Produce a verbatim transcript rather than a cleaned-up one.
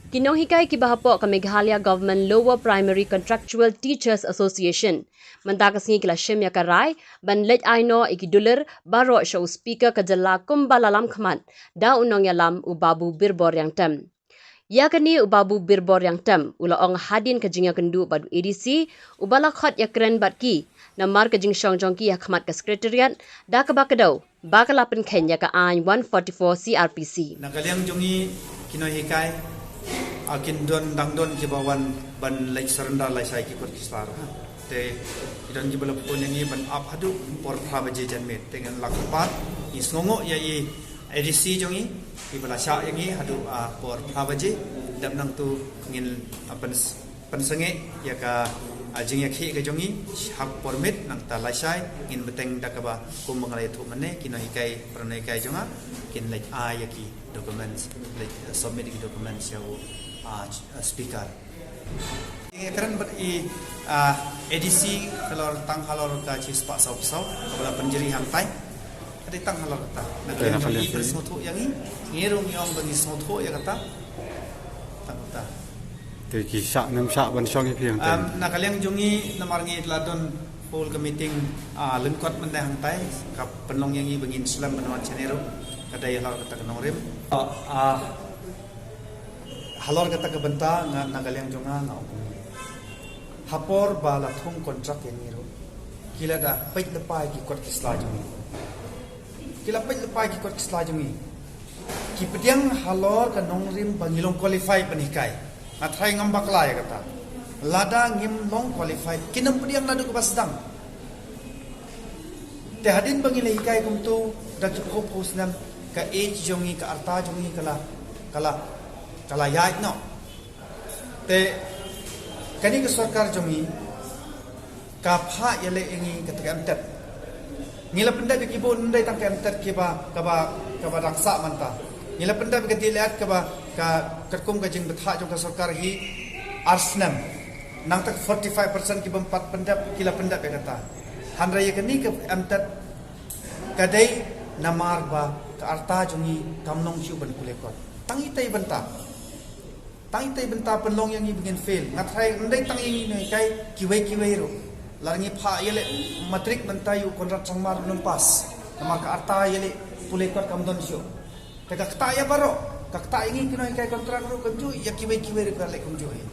Ki nonghikai kiba hapoh ka Meghalaya Government Lower Primary Contractual Teachers Association mynta ka sngi ki la shim ïa ka rai ban leit ai noh ïa ki dulir baroh sha u Speaker ka jylla kumba la lam khmat da u nongïalam u Babu Birbor Riangtem. Ïa kane u Babu Birbor Riangtem u la ong hadien ka jingïakynduh bad u A D C uba la khot ïakren bad ki namar ka jingshong jong ki ha khmat ka Secretariat da kaba kdew ba ka la pynkheiñ ïa ka aiñ one forty-four C R P C. Na ka liang jong ngi ki nonghikai, a kin don dang don kiba wan ban leit surrender lashai ki kot ki sla. Te ki don kiba la phone ïa ngi ban ap haduh por phra baje janmiet. Te ngan la kyrpad, ngi sngewnguh ïa i A D C jong ngi kiba la shah ïa ngi haduh, ah, por phra baje. Dep nangtu ngin, ah, pyn pynsangeh ïa ka, ah, jingïakhih ka jong ngi ha ka por miet. Nangta lashai ngin bteng da kaba kumba nga la ïathuh mynne, ki nonghikai, para nonghikai jong nga kin leit ai ïa ki documents, leit, ah, submit ïa ki documents ïa u, ah, ch-, ah, Speaker. Ngi kren bad i, ah, A D C halor, tang halor ka shispah sawphew saw kaba la pynjri hangtai. Ka dei tang halor kata. Na ka liang jong ngi, i pynsngewthuh ïa ngi, ngi ruh ngi ong ba ngi sngewthuh ïa kata. Tang kata. Te ki shah ne ym shah ban shong ïa phi hangtai? Um, na ka liang jong ngi namar ngi la don hall ka meeting, ah, lyngkot mynta hangtai, ka pynlong ïa ngi ba ngin slem ban wan shane ruh. Ka dei halor kata ka nongrim. Ah, ah, halor kata ka bynta nga, na ka liang jong nga nga ong kumne. Ha por ba la thung kontrak ïa ngi ruh, ki la da peit lypa ïa ki kot ki sla jong ngi. Ki la peit lypa ïa ki kot ki sla jong ngi. Ki pdiang halor ka nongrim ba ngi long qualified ban hikai. Nga tharai ngam bakla ïa kata. Lada ngim long qualified, kin ym pdiang naduh kaba sdang. Te hadien ba ngi la hikai kumto da ki phew phew snem, ka age jong ngi, ka rta jong ngi ka la, ka la, ka la ïaid noh. Te kane ka sorkar jong ngi ka phah ïaleh ïa ngi kata ka M Tet. Ngi la pyndep ïa ki bun, ym dei tang ka M Tet kiba, kaba, kaba dang sah mynta. Ngi la pyndep ïa ka D El Ed kaba, ka, katkum ka jingbthah jong ka sorkar hi ar snem. Nangta ka forty-five percent ki bym pat pyndep, ki la pyndep ïa kata. Hynrei ïa kane ka M Tet ka dei namar ba ka rta jong ngi kam long shuh ban pule kot. Tang itai bynta. Tang itai bynta pynlong ïa ngi ba ngin fail. Nga tharai ym dei tang ïa ngi nonghikai, kiwei kiwei ruh. Lada ngi phah ïaleh matric mynta ïa u Conrad Sangma ruh ym pass. Namar ka rta ïaleh pule kot kam don shuh. Te ka ktah ïa baroh, ka ktah ïa ngi ki nonghikai kontrak ruh kumjuh, ïa kiwei kiwei ruh ka leh kumjuh hi.